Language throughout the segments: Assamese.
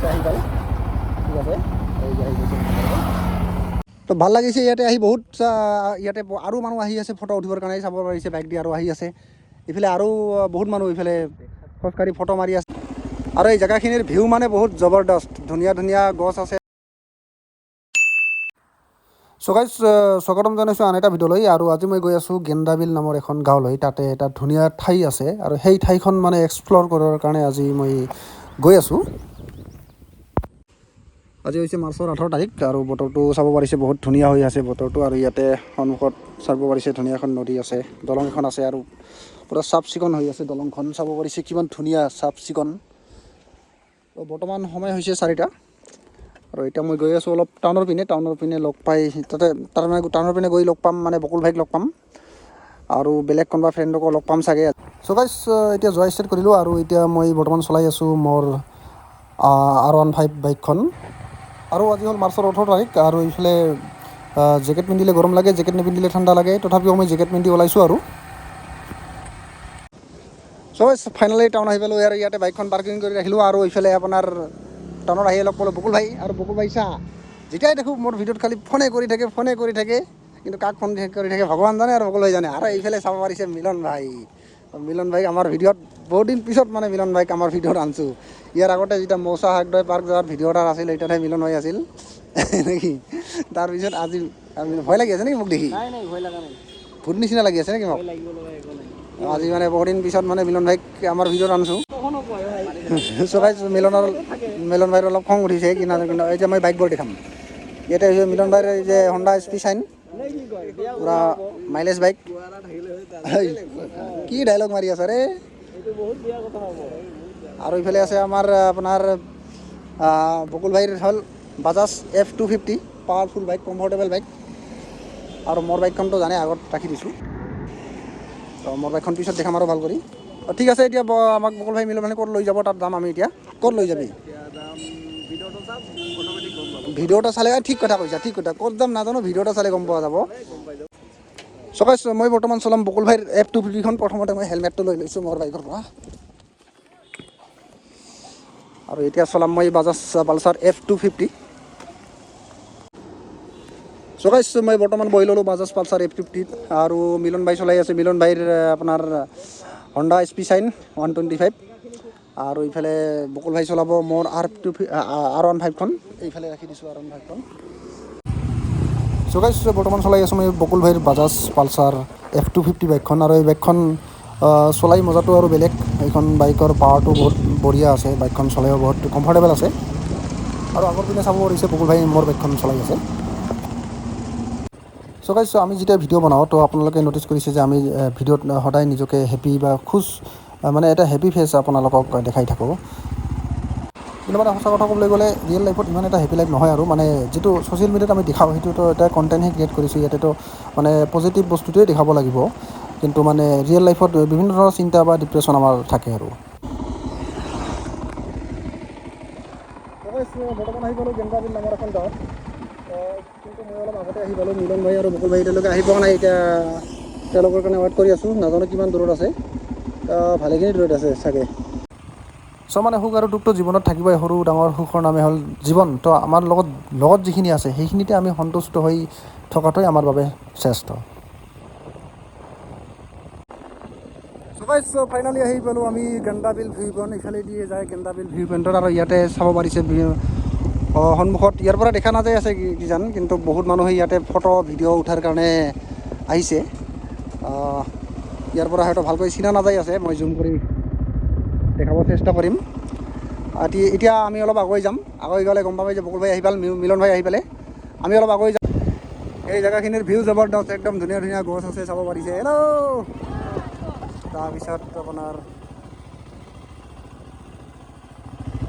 ইয়াতে আহি পালে। ঠিক আছে, এই যে আহি গৈছে। তো ভাল লাগিছে ইয়াতে আহি বহুত। ইয়াতে আৰু মানুহ আহি আছে ফটো উঠিবৰ কাৰণে, চাব পাৰিছে। বাইক দি আৰু আহি আছে ইফালে, আৰু বহুত মানুহ ইফালে খোজকাঢ়ি ফটো মাৰি আছে। আৰু এই জেগাখিনিৰ ভিউ মানে বহুত জবৰদস্ত, ধুনীয়া ধুনীয়া গছ আছে। চ' গাইজ, স্বাগতম জনাইছোঁ আন এটা ভিডিঅ'লৈ। আৰু আজি মই গৈ আছোঁ গেন্দাবিল নামৰ এখন গাঁৱলৈ। তাতে এটা ধুনীয়া ঠাই আছে আৰু সেই ঠাইখন মানে এক্সপ্ল'ৰ কৰাৰ কাৰণে আজি মই গৈ আছোঁ। আজি হৈছে মাৰ্চৰ 18 তাৰিখ আৰু বতৰটো চাব পাৰিছে, বহুত ধুনীয়া হৈ আছে বতৰটো। আৰু ইয়াতে সন্মুখত চাব পাৰিছে, ধুনীয়া এখন নদী আছে, দলং এখন আছে আৰু পূৰা চাফ চিকুণ হৈ আছে দলংখন। চাব পাৰিছে কিমান ধুনীয়া চাফ চিকুণ। তো বৰ্তমান সময় হৈছে 4টা আৰু এতিয়া মই গৈ আছোঁ অলপ টাউনৰ পিনে। টাউনৰ পিনে লগ পাই তাতে, তাৰমানে টাউনৰ পিনে গৈ লগ পাম, মানে বকুল ভাইক লগ পাম আৰু বেলেগ কোনোবা ফ্ৰেণ্ডকো লগ পাম চাগে। চ' গাইজ, এতিয়া যোৱা ষ্টাৰ্ট কৰিলোঁ আৰু এতিয়া মই বৰ্তমান চলাই আছোঁ মোৰ আৰ 15 বাইকখন। আৰু আজি হ'ল মাৰ্চৰ 18 তাৰিখ আৰু এইফালে জেকেট পিন্ধিলে গৰম লাগে, জেকেট নিপিন্ধিলে ঠাণ্ডা লাগে। তথাপিও মই জেকেট পিন্ধি ওলাইছোঁ। আৰু চ' ফাইনেলি টাউন আহি পালোঁ আৰু ইয়াতে বাইকখন পাৰ্কিং কৰি ৰাখিলোঁ। আৰু এইফালে আপোনাৰ টাউনত আহি লগ পালোঁ বকুল ভাই। আৰু বকুল ভাই চা, যেতিয়াই দেখোঁ মোৰ ভিডিঅ'ত খালি ফোনে কৰি থাকে, ফোনে কৰি থাকে। কিন্তু কাক ফোন কৰি থাকে ভগৱান জানে আৰু বকুল ভাই জানে। আৰু এইফালে চাব পাৰিছে মিলন ভাই। মিলন ভাইক আমাৰ ভিডিঅ'ত বহুত দিন পিছত, মানে মিলন ভাইক আমাৰ ভিডিঅ'ত আনিছোঁ। ইয়াৰ আগতে যেতিয়া মৌচা হাগদৈ পাৰ্ক যোৱাৰ ভিডিঅ' এটা আছিল, সেইটাতহে মিলন ভাই আছিল নেকি? তাৰপিছত আজি ভয় লাগি আছে নেকি মোক দেখি? নাই নাই, ভয় লগা নাই। ভূত নিচিনা লাগি আছে নেকি মোক? ভয় লাগিব লগা একো নাই। আজি মানে বহুত দিন পিছত মানে মিলন ভাইক আমাৰ ভিডিঅ'ত আনিছোঁ। কখনো কয় ভাই। চ' গাইজ, মিলন ভাইৰ অলপ খং উঠিছে কি নাজানো, কিন্তু এতিয়া মই বাইকবোৰ দেখাম। ইয়াতে হৈছে মিলন ভাইৰ এই যে হণ্ডা এছ পি চাইন, নে কি কয় বেয়া। পূৰা মাইলেজ বাইক। কি ডাইলগ মাৰি আছ ৰে? এইটো বহুত বেয়া কথা হ'ব। আৰু ইফালে আছে আমাৰ আপোনাৰ বকুল ভাইৰ হ'ল Bajaj F 250, powerful bike, comfortable bike. আৰু মোৰ বাইকখনতো জানে, আগত ৰাখি দিছোঁ। তো মোৰ বাইকখন পিছত দেখাম আৰু ভাল কৰি। অঁ, ঠিক আছে। এতিয়া আমাক বকুল ভাই, মিলন ভাই ক'ত লৈ যাব, তাত যাম আমি। এতিয়া ক'ত লৈ যাবি? ভিডিঅ'টো চাম, অট'মেটিক গম পাব। ভিডিঅ' এটা চালে, ঠিক কথা কৈছা, ঠিক কথা। ক'ত যাম নাজানো, ভিডিঅ' এটা চালে গম পোৱা যাব। গম পাই যাব। চ' গাইজ, মই বৰ্তমান চলাম বকুল ভাইৰ এফ 250খন। প্ৰথমতে মই হেলমেটটো লৈ লৈছোঁ মোৰ বাইকৰ পৰা। আৰু এতিয়া চলাম মই বাজাজ পালচাৰ এফ 250। চ' গাইজ, মই বৰ্তমান বহি ল'লোঁ বাজাজ পালচাৰ এফ 50ত আৰু মিলন ভাই চলাই আছে মিলন ভাইৰ আপোনাৰ হণ্ডা এছ পি চাইন 125। আৰু ইফালে বকুল ভাই চলাব মোৰ আৰ 15খন। এইফালে ৰাখি দিছোঁ আৰ 15খন। চ' গাইজ, বৰ্তমান চলাই আছোঁ মই বকুল ভাইৰ বাজাজ পালচাৰ এফ 250 বাইকখন। আৰু এই বাইকখন চলাই মজাটো আৰু বেলেগ। এইখন বাইকৰ পাৱাৰটো বহুত বঢ়িয়া আছে, বাইকখন চলাইও বহুত কমফৰ্টেবল আছে। আৰু আগৰ পিনে চাব পাৰিছে, বকুল ভাই মোৰ বাইকখন চলাই আছে। চ' গাইজ, আমি যেতিয়া ভিডিঅ' বনাওঁ, তো আপোনালোকে ন'টিছ কৰিছে যে আমি ভিডিঅ'ত সদায় নিজকে হেপী বা খুচ, মানে এটা হেপী ফেচ আপোনালোকক দেখাই থাকোঁ। কিন্তু মানে সঁচা কথা ক'বলৈ গ'লে ৰিয়েল লাইফত ইমান এটা হেপী লাইফ নহয়। আৰু মানে যিটো ছ'চিয়েল মিডিয়াত আমি দেখাওঁ, সেইটোতো এটা কণ্টেণ্টহে ক্ৰিয়েট কৰিছোঁ, ইয়াতেতো মানে পজিটিভ বস্তুটোৱে দেখাব লাগিব। কিন্তু মানে ৰিয়েল লাইফত বিভিন্ন ধৰণৰ চিন্তা বা ডিপ্ৰেশ্যন আমাৰ থাকে। আৰু বৰ্তমান আহি পালোঁ গেন্দাবিল নামৰ এখন গাঁৱত। কিন্তু মই অলপ আগতে আহি পালোঁ, মিলন ভাই আৰু বকুল ভাই এতিয়ালৈকে আহি পোৱা নাই। এতিয়া তেওঁলোকৰ কাৰণে ৱেইট কৰি আছোঁ। নাজানো কিমান দূৰত আছে, ভালেখিনি দূৰত আছে চাগে। চ' মানে সুখ আৰু দুখটো জীৱনত থাকিবই। সৰু ডাঙৰ সুখৰ নামে হ'ল জীৱন। তো আমাৰ লগত লগত যিখিনি আছে, সেইখিনিতে আমি সন্তুষ্ট হৈ থকাটোৱে আমাৰ বাবে শ্ৰেষ্ঠ। চ' ফাইনেলি আহি পালোঁ আমি গেন্দাবিল ভিউ পইণ্ট। ইফালে দিয়ে যায় গেন্দাবিল ভিউ পইণ্টত। আৰু ইয়াতে চাব পাৰিছে, সন্মুখত ইয়াৰ পৰা দেখা নাযায় আছে কিজান, কিন্তু বহুত মানুহে ইয়াতে ফটো ভিডিঅ' উঠাৰ কাৰণে আহিছে। ইয়াৰ পৰা হয়তো ভালকৈ চিনা নাযায় আছে, মই জুম কৰি দেখাব চেষ্টা কৰিম। এতিয়া আমি অলপ আগুৱাই যাম। আগুৱাই গ'লে গম পাম যে বকুল ভাই আহি পাল, মিলন ভাই আহি পালে। আমি অলপ আগুৱাই যাম। এই জেগাখিনিৰ ভিউ জবৰদস্ত, একদম ধুনীয়া ধুনীয়া গছ আছে, চাব পাৰিছে। হেল্ল', তাৰপিছত আপোনাৰ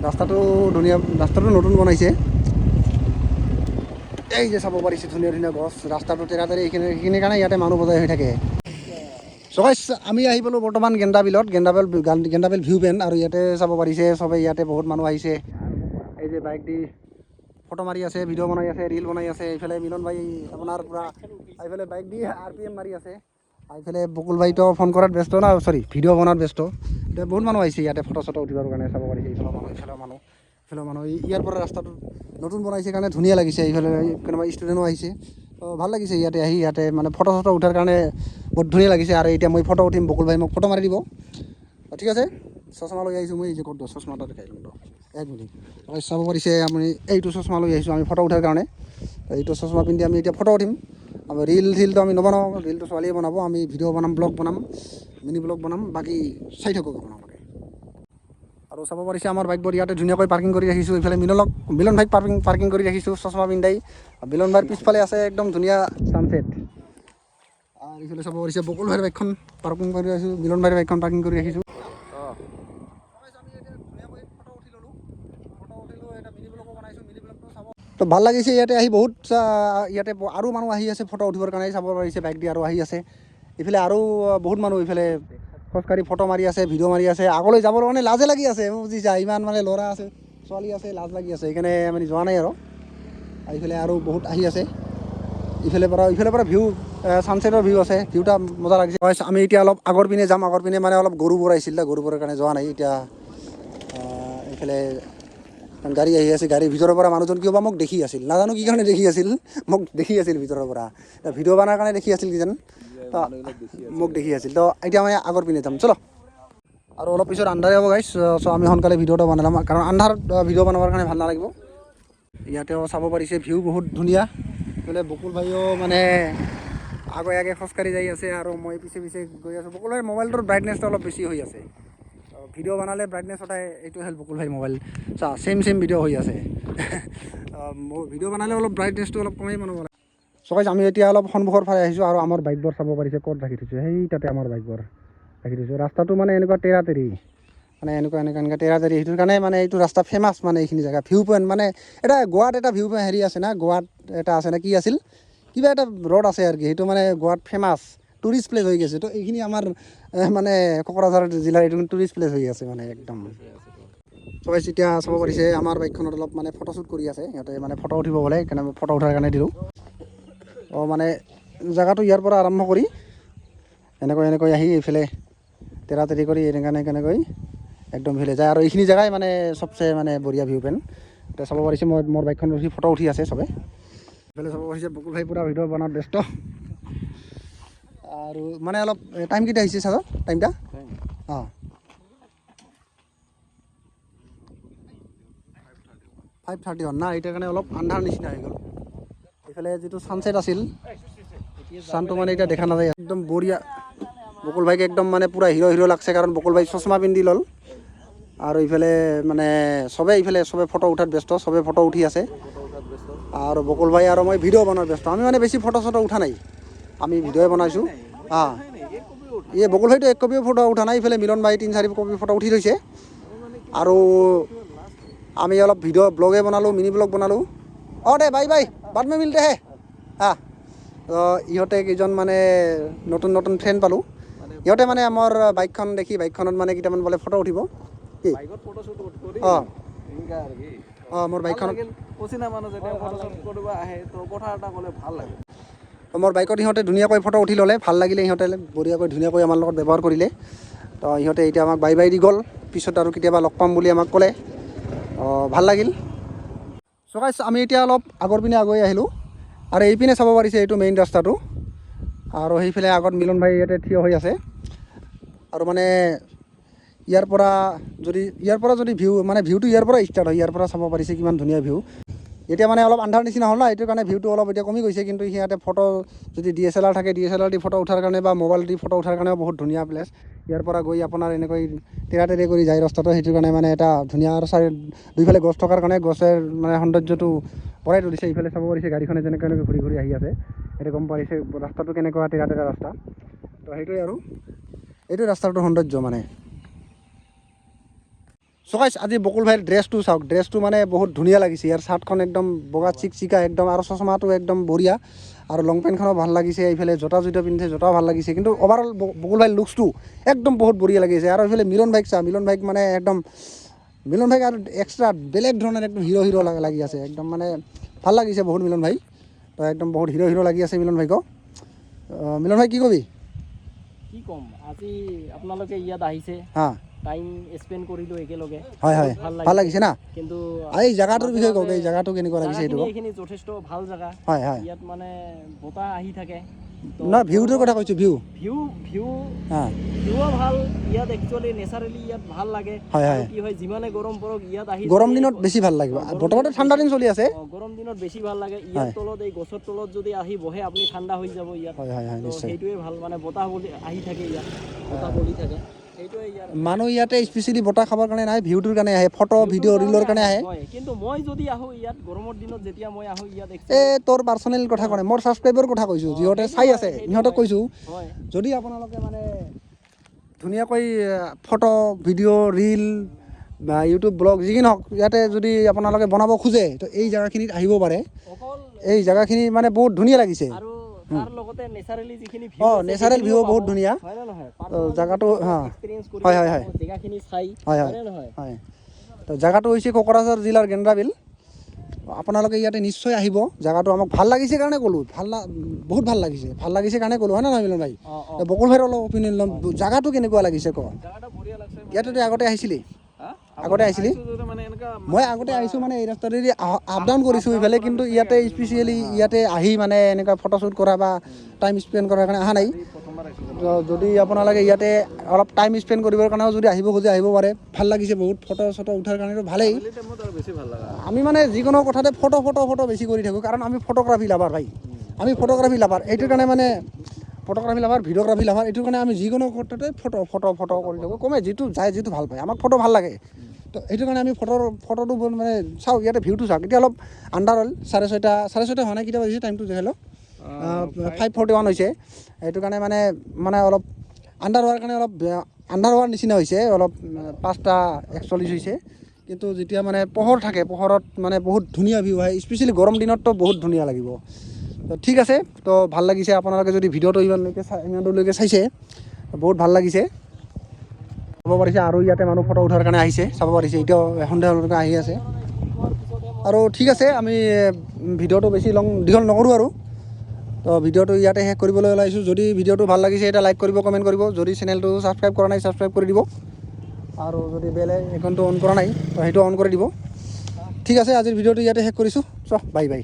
ৰাস্তাটো ধুনীয়া, ৰাস্তাটো নতুন বনাইছে। এই যে চাব পাৰিছে, ধুনীয়া ধুনীয়া গছ, ৰাস্তাটো তেৰাতেৰি। এইখিনি সেইখিনিৰ কাৰণে ইয়াতে মানুহ বজাই হৈ থাকে। চ' গাইছ, আমি আহি পালোঁ বৰ্তমান গেন্দাবিলত, গেন্দাবিল গেন্দাবিল ভিউ পইণ্ট। আৰু ইয়াতে চাব পাৰিছে চবে, ইয়াতে বহুত মানুহ আহিছে। এই যে বাইক দি ফটো মাৰি আছে, ভিডিঅ' বনাই আছে, ৰিল বনাই আছে। এইফালে মিলন ভাই আপোনাৰ পূৰা এইফালে বাইক দি আৰপিএম মাৰি আছে। এইফালে বকুল ভাইটো ফোন কৰাত ব্যস্ত না, চৰি, ভিডিঅ' বনোৱাত ব্যস্ত। এতিয়া বহুত মানুহ আহিছে ইয়াতে ফটো চটো উঠিবৰ কাৰণে। চাব পাৰিছে, এইফালৰ মানুহ, এইফালৰ মানুহ। এইফালে মানুহ ইয়াৰ পৰা ৰাস্তাটো নতুন বনাইছে কাৰণে ধুনীয়া লাগিছে। এইফালে কোনোবা ষ্টুডেণ্টো আহিছে, তো ভাল লাগিছে ইয়াতে আহি। ইয়াতে মানে ফটো চটো উঠাৰ কাৰণে বহুত ধুনীয়া লাগিছে। আৰু এতিয়া মই ফটো উঠিম, বকুল ভাই মোক ফটো মাৰি দিব। ঠিক আছে, চশমা লৈ আহিছোঁ মই। এই যে ক'ত চশমা এটা দেখাই ল'ম, এক মিনিট। চাব পাৰিছে আপুনি, এইটো চশমা লৈ আহিছোঁ আমি ফটো উঠাৰ কাৰণে। এইটো চশমা পিন্ধি আমি এতিয়া ফটো উঠিম। আমি ৰিল চিলটো আমি নবনাওঁ, ৰিলটো ছোৱালীয়ে বনাব। আমি ভিডিঅ' বনাম, ব্লগ বনাম, মিনি ব্লগ বনাম। বাকী চাই থাকক আপোনালোকে। আৰু চাব পাৰিছে আমাৰ বাইকবোৰ ইয়াতে ধুনীয়াকৈ পাৰ্কিং কৰি ৰাখিছোঁ। এইফালে মিলন ভাইক পাৰ্কিং কৰি ৰাখিছোঁ চশমা পিন্ধাই। মিলন ভাইৰ পিছফালে আছে একদম ধুনীয়া ছানছেট। আৰু এইফালে চাব পাৰিছে বকুল ভাইৰ বাইকখন পাৰ্কিং কৰি ৰাখিছোঁ, মিলন ভাইৰ বাইকখন পাৰ্কিং কৰি ৰাখিছোঁ। তো ভাল লাগিছে ইয়াতে আহি বহুত। ইয়াতে আৰু মানুহ আহি আছে ফটো উঠিবৰ কাৰণে। চাব পাৰিছে বাইক দি আৰু আহি আছে। ইফালে আৰু বহুত মানুহ ইফালে খোজকাঢ়ি ফটো মাৰি আছে, ভিডিঅ' মাৰি আছে। আগলৈ যাবৰ কাৰণে লাজে লাগি আছে, বুজিছা? ইমান মানে ল'ৰা আছে, ছোৱালী আছে, লাজ লাগি আছে, সেইকাৰণে মানে যোৱা নাই। আৰু এইফালে আৰু বহুত আহি আছে। ইফালে পৰা ভিউ, ছানছেটৰ ভিউ আছে, ভিউটা মজা লাগিছে। হয়, আমি এতিয়া অলপ আগৰ পিনে যাম। আগৰ পিনে মানে অলপ গৰুবোৰ আহিছিল, গৰুবোৰৰ কাৰণে যোৱা নাই এতিয়া। এইফালে গাড়ী আহি আছে। গাড়ীৰ ভিতৰৰ পৰা মানুহজন কিয় বা মোক দেখি আছিল, নাজানো কি কাৰণে দেখি আছিল। মোক দেখি আছিল ভিতৰৰ পৰা, ভিডিঅ' বনাৰ কাৰণে দেখি আছিল কিজান। তো মোক দেখি আছিল। তো এতিয়া মই আগৰ পিনে যাম, চলো। আৰু অলপ পিছত আন্ধাৰে হ'ব গাইছ, চ' আমি সোনকালে ভিডিঅ'টো বনালাম, কাৰণ আন্ধাৰত ভিডিঅ' বনাবৰ কাৰণে ভাল নালাগিব। ইয়াতেও চাব পাৰিছে ভিউ বহুত ধুনীয়া। এইফালে বকুল ভাইও মানে আগে আগে খোজকাঢ়ি যাই আছে আৰু মই পিছে পিছে গৈ আছোঁ। বকুল ভাইৰ মোবাইলটোৰ ব্ৰাইটনেছটো অলপ বেছি হৈ আছে। ভিডিঅ' বনালে ব্ৰাইটনেছ সদায়। এইটো হ'ল বকুল ভাইৰ মোবাইল, চা, ছেম ছেম ভিডিঅ' হৈ আছে। মোৰ ভিডিঅ' বনালে অলপ ব্ৰাইটনেছটো অলপ কমেই বনাব লাগে। চ' গাইজ, আমি এতিয়া অলপ সন্মুখৰ ফালে আহিছোঁ আৰু আমাৰ বাইকবোৰ চাব পাৰিছে ক'ত ৰাখি থৈছোঁ। সেই তাতে আমাৰ বাইকবোৰ ৰাখি থৈছোঁ। ৰাস্তাটো মানে এনেকুৱা টেৰা তেৰি, মানে এনেকুৱা এনেকুৱা এনেকুৱা টেৰা তেৰি। সেইটোৰ কাৰণে মানে এইটো ৰাস্তা ফেমাছ। মানে এইখিনি জেগা ভিউ পইণ্ট। মানে এটা গোৱাত এটা ভিউ হেৰি আছে না, গোৱাত এটা আছে না, কি আছিল, কিবা এটা ৰ'ড আছে আৰু কি, সেইটো মানে গোৱাত ফেমাছ টুৰিষ্ট প্লেচ হৈ গৈছে। তো এইখিনি আমাৰ মানে কোকৰাঝাৰ জিলাৰ এইটো টুৰিষ্ট প্লেচ হৈ আছে মানে একদম। চ' গাইজ, এতিয়া চাব পাৰিছে আমাৰ বাইকখনত অলপ মানে ফটোশ্বুট কৰি আছে সিহঁতে, মানে ফটো উঠিব বোলে, সেইকাৰণে ফটো উঠাৰ কাৰণে দিলোঁ। অঁ, মানে জেগাটো ইয়াৰ পৰা আৰম্ভ কৰি এনেকৈ এনেকৈ আহি এইফালে তেৰা তেৰি কৰি এনেকৈ এনেকৈ এনেকৈ একদম এইফালে যায়। আৰু এইখিনি জেগাই মানে চবচে মানে বঢ়িয়া ভিউ পইণ্ট। এতিয়া চাব পাৰিছে মই মোৰ বাইকখন উঠি ফটো উঠি আছে চবে। এইফালে চাব পাৰিছে বকুল ভাই পূৰা ভিডিঅ' বনাত ব্যস্ত। আৰু মানে অলপ টাইম কেইটা হৈছে চাব, টাইমটা অঁ 5:31 না, এইটাৰ কাৰণে অলপ আন্ধাৰ নিচিনা হৈ গ'ল। এইফালে যিটো ছানছেট আছিল, ছানটো মানে এতিয়া দেখা নাযায়। একদম বঢ়িয়া। বকুল ভাইক একদম মানে পূৰা হিৰ' হিৰ' লাগছে, কাৰণ বকুল ভাই চশমা পিন্ধি ল'ল। আৰু ইফালে মানে চবে ইফালে চবে ফটো উঠাত ব্যস্ত, চবে ফটো উঠি আছে। আৰু বকুল ভাই আৰু মই ভিডিঅ' বনোৱাত ব্যস্ত। আমি মানে বেছি ফটো চটো উঠা নাই, আমি ভিডিঅ'ই বনাইছোঁ। অঁ, এই বকুল ভাইটো এক কপিও ফটো উঠা নাই। ইফালে মিলন ভাই তিনি চাৰি কপি ফটো উঠি থৈছে। আৰু আমি অলপ ভিডিঅ' ব্লগে বনালোঁ, মিনি ব্লগ বনালোঁ। অঁ দে, বাই বাই, बाद में मिलते हैं। হা, তো ইহঁতে কেইজন মানে নতুন নতুন ফ্ৰেণ্ড পালোঁ। ইহঁতে মানে আমাৰ বাইকখন দেখি বাইকখনত মানে কেইটামান বোলে ফটো উঠিব কি। বাইকত ফটোশ্বুট কৰি এনেকা আৰু কি। অঁ, মোৰ বাইকখনত অচিনা মানুহ যেতিয়া ফটোশ্বুট কৰিব আহে, তো কথা এটা ক'লে ভাল লাগে। মোৰ বাইকত ইহঁতে ধুনীয়াকৈ ফটো উঠি ল'লে, ভাল লাগিলে। ইহঁতে বঢ়িয়াকৈ ধুনীয়াকৈ আমাৰ লগত ব্যৱহাৰ কৰিলে। তো ইহঁতে এতিয়া আমাক বাই বাই the গ'ল। পিছত আৰু কেতিয়াবা লগ পাম বুলি আমাক ক'লে। অঁ, ভাল লাগিল। চ' গাইছ, আমি এতিয়া অলপ আগৰ পিনে আগুৱাই আহিলোঁ আৰু এইপিনে চাব পাৰিছে এইটো মেইন ৰাস্তাটো। আৰু সেইফালে আগত মিলন ভাই ইয়াতে থিয় হৈ আছে। আৰু মানে ইয়াৰ পৰা যদি ভিউ, মানে ভিউটো ইয়াৰ পৰা ষ্টাৰ্ট হয়। ইয়াৰ পৰা চাব পাৰিছে কিমান ধুনীয়া ভিউ। এতিয়া মানে অলপ আন্ধাৰ নিচিনা হ'ল না, এইটোৰ কাৰণে ভিউটো অলপ এতিয়া কমি গৈছে। কিন্তু সিহঁতে ফটো যদি DSLR থাকে, DSLR দি ফটো উঠাৰ কাৰণে বা মোবাইল দি ফটো উঠাৰ কাৰণেও বহুত ধুনীয়া প্লেচ। ইয়াৰ পৰা গৈ আপোনাৰ এনেকৈ তেৰা তেৰি কৰি যায় ৰাস্তাটো, সেইটো কাৰণে মানে এটা ধুনীয়া। আৰু চাৰি দুইফালে গছ থকাৰ কাৰণে গছে মানে সৌন্দৰ্যটো বঢ়াই তুলিছে। ইফালে চাব পাৰিছে গাড়ীখনে যেনেকৈ এনেকৈ ঘূৰি ঘূৰি আহি আছে, সেইটো গম পাৰিছে ৰাস্তাটো কেনেকুৱা তেৰা তেৰা ৰাস্তা। তো সেইটোৱে আৰু এইটো ৰাস্তাটোৰ সৌন্দৰ্য মানে। চ' গাইছ, আজি বকুল ভাইৰ ড্ৰেছটো চাওক। ড্ৰেছটো মানে বহুত ধুনীয়া লাগিছে। ইয়াৰ চাৰ্টখন একদম বগা চিকচিকা একদম, আৰু চশমাটো একদম বঢ়িয়া, আৰু লং পেণ্টখনো ভাল লাগিছে। এইফালে জোতা জোতা পিন্ধিছে, জোতাও ভাল লাগিছে। কিন্তু অভাৰঅল বকুল ভাইৰ লুকছটো একদম বহুত বঢ়িয়া লাগিছে। আৰু এইফালে মিলন ভাইক চা, মিলন ভাইক মানে একদম, মিলন ভাইক আৰু এক্সট্ৰা বেলেগ ধৰণৰ একদম হিৰ' হিৰ' লাগি আছে। একদম মানে ভাল লাগিছে বহুত মিলন ভাই। তো একদম বহুত হিৰ' হিৰ' লাগি আছে মিলন ভাইকো। মিলন ভাই, কি কবি? কি ক'ম, আজি আপোনালোকে ইয়াত আহিছে। হা। টাইম স্পেণ্ড কৰিলোঁ একেলগে। হয় হয় বহুত ভাল ভাল লাগিছে না? কিন্তু এই জেগাটোৰ মাজে বিষয়ে কওক। মাজে এই জেগাটো কেনেকুৱা লাগিছে সেইটো জাগাখিনি কওক। এইখিনি যথেষ্ট ভাল জেগা। হয় হয় ইয়াত মানে বতাহ আহি থাকে তো। নহয়, ভিউটোৰ কথা কৈছোঁ, ভিউ। ভিউ ভিউ হা। ভিউও ভাল ইয়াত। একচুৱেলি নেচাৰেলি ইয়াত ভাল লাগে। হয়, হয়। আৰু কি হয়, যিমানে গৰম পৰক, ইয়াত আহি গৰম যদি দিনত বেছি ভাল লাগিব। অ, গৰম বৰ্তমানতো দিনত ঠাণ্ডা দিন চলি আছে। অ, গৰম দিনত বেছি ভাল লাগে ইয়াত। তলত, এই গছৰ তলত যদি আহি বহে আপুনি, ঠাণ্ডা হৈ যাব ইয়াত। হয় হয় হয় তো নিশ্চয়। সেইটোৱে ভাল, মানে বতাহ বলি আহি থাকে ইয়াত, বতাহ বলি থাকে, সেইটোৱে ইয়াৰ। মানুহ ইয়াতে স্পেচিয়েলি বতাহ খাবৰ কাৰণে নাহে, ভিউটোৰ কাৰণে আহে, ফটো ভিডিঅ' ৰিলৰ কাৰণে আহে। হয়, কিন্তু মই যদি আহোঁ ইয়াত, গৰমৰ দিনত যেতিয়া মই আহোঁ ইয়াত এই তোৰ পাৰ্চনেল কথা কোৱা নাই, মোৰ ছাবস্ক্ৰাইবৰ কথা কৈছোঁ, যিহঁতে সেইটো চাই হয়, আছে। সেইটো সিহঁতক হয়। কৈছোঁ, যদি আপোনালোকে মানে ধুনীয়াকৈ ফটো, ভিডিঅ', ৰিল বা ইউটিউব ব্লগ যি কি নহওক, ইয়াতে যদি আপোনালোকে বনাব খোজে, তো এই জেগাখিনিত আহিব পাৰে। অকল এই জেগাখিনি মানে বহুত ধুনীয়া লাগিছে। আৰু তাৰ লগতে নেচাৰেলি যিখিনি ভিউ, natural view বহুত ধুনীয়া। হয় নে নহয়? তো জেগাটো হা এক্সপিৰিয়েঞ্চ কৰি হয়, হয়, হয়। জেগাখিনি চাই, হয়, হয়। হয় নে নহয়? হয়। তো জেগাটো হৈছে কোকৰাঝাৰ জিলাৰ গেন্দ্ৰাবিল। আপোনালোকে ইয়াতে নিশ্চয় আহিব। জেগাটো আমাক ভাল লাগিছে কাৰণে ক'লোঁ। বহুত ভাল লাগিছে, ভাল লাগিছে কাৰণে ক'লোঁ, হয় নে নহয় মিলন ভাই? অঁ অঁ তো বকুল ভাইৰ অলপ অপিনিয়ন ল'ম, জেগাটো কেনেকুৱা লাগিছে ক। জাগাটা বঢ়িয়া লাগছে। ইয়াতে তই আগতে আহিছিলি? হা? আগতে আহিছিলি? আহিছোঁ যদিও মানে এনেকা। মই আগতে আহিছোঁ, মানে এই ৰাস্তাটোৱেদি আপ ডাউন কৰিছোঁ ইফালে, কিন্তু ইয়াতে স্পেচিয়েলি ইয়াতে আহি মানে এনেকুৱা ফটোশ্বুট কৰা বা টাইম স্পেণ্ড কৰাৰ কাৰণে অহা নাই। প্ৰথমবাৰ আহিছোঁ। তো যদি আপোনালোকে ইয়াতে অলপ টাইম স্পেণ্ড কৰিবৰ কাৰণেও যদি আহিব খোজে, আহিব পাৰে। ভাল লাগিছে বহুত। ফটো চটো উঠাৰ কাৰণেতো ভালেই। আবেলি টাইমত আৰু বেছি ভাল লগা। আমি মানে যিকোনো কথাতে ফটো ফটো ফটো বেছি কৰি থাকোঁ, কাৰণ আমি ফটোগ্ৰাফী লাভাৰ ভাই। আমি ফটোগ্ৰাফী লাভাৰ, এইটোৰ কাৰণে মানে ফটোগ্ৰাফী লাভাৰ, ভিডিঅ'গ্ৰাফী লাভাৰ, এইটোৰ কাৰণে আমি যিকোনো ক্ষেত্ৰতে ফটো ফটো ফটো কৰি থাকোঁ। কমে যিটো যায়, যিটো ভাল পায়, আমাক ফটো ভাল লাগে। তো সেইটো কাৰণে আমি ফটোটো মানে চাওঁ। ইয়াতে ভিউটো চাওক। এতিয়া অলপ আন্ধাৰ হ'ল, 6:30, 6:30 হোৱা নাই, কেতিয়া বাজিছে টাইমটো দেখাই লওক। 5:41 হৈছে। সেইটো কাৰণে মানে মানে অলপ আন্ধাৰ হোৱাৰ কাৰণে অলপ আন্ধাৰ হোৱাৰ নিচিনা হৈছে অলপ, 5টা 41 হৈছে। কিন্তু যেতিয়া মানে পোহৰ থাকে, পোহৰত মানে বহুত ধুনীয়া ভিউ আহে। স্পেচিয়েলি গৰম দিনততো বহুত ধুনীয়া লাগিব। তো ঠিক আছে, তো ভাল লাগিছে। আপোনালোকে যদি ভিডিঅ'টো ইমানলৈকে চাই, ইমানটোলৈকে চাইছে, বহুত ভাল লাগিছে, চাব পাৰিছে। আৰু ইয়াতে মানুহ ফটো উঠাৰ কাৰণে আহিছে, চাব পাৰিছে। এতিয়াও সন্ধিয়ালৈকে আহি আছে। আৰু ঠিক আছে, আমি ভিডিঅ'টো বেছি লং দীঘল নকৰোঁ আৰু। তো ভিডিঅ'টো ইয়াতে শেষ কৰিবলৈ ওলাইছোঁ। যদি ভিডিঅ'টো ভাল লাগিছে, এটা লাইক কৰিব, কমেণ্ট কৰিব। যদি চেনেলটো ছাবস্ক্ৰাইব কৰা নাই, ছাবস্ক্ৰাইব কৰি দিব। আৰু যদি বেল আইকনটো অন কৰা নাই, তো সেইটো অন কৰি দিব। ঠিক আছে, আজিৰ ভিডিঅ'টো ইয়াতে শেষ কৰিছোঁ। চ' বাই বাই।